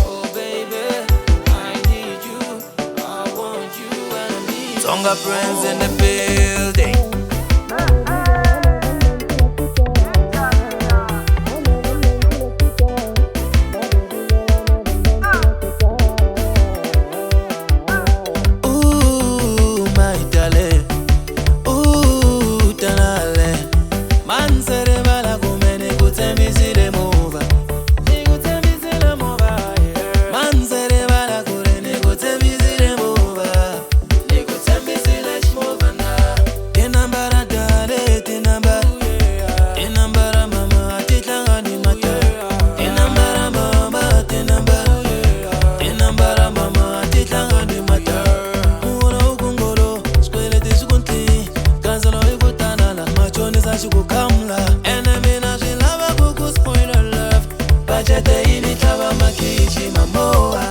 Oh baby, I need you, I want you, and I need you. Tonga Friends in the building. Ooh, my darling. Ooh, tanale. Mansere bala kumene kutsembisile muva. Nikutsembisile muva, yeah. Mansere bala kure nikutsembisile muva. Nikutsembisile chimuva na. Tinambara dale, tinambara. Tinambara mama, atihlangani mata. Tinambara mama, tinambara. Tinambara mama, atihlangani mata. Muholo ukungolo, sikweleti sikuntli. Kanzolo ikutanala, machonisa xikukamla. Ene mina swi lava ku ku spoiler love. Budget yi ni tlhava makhichi mamowa.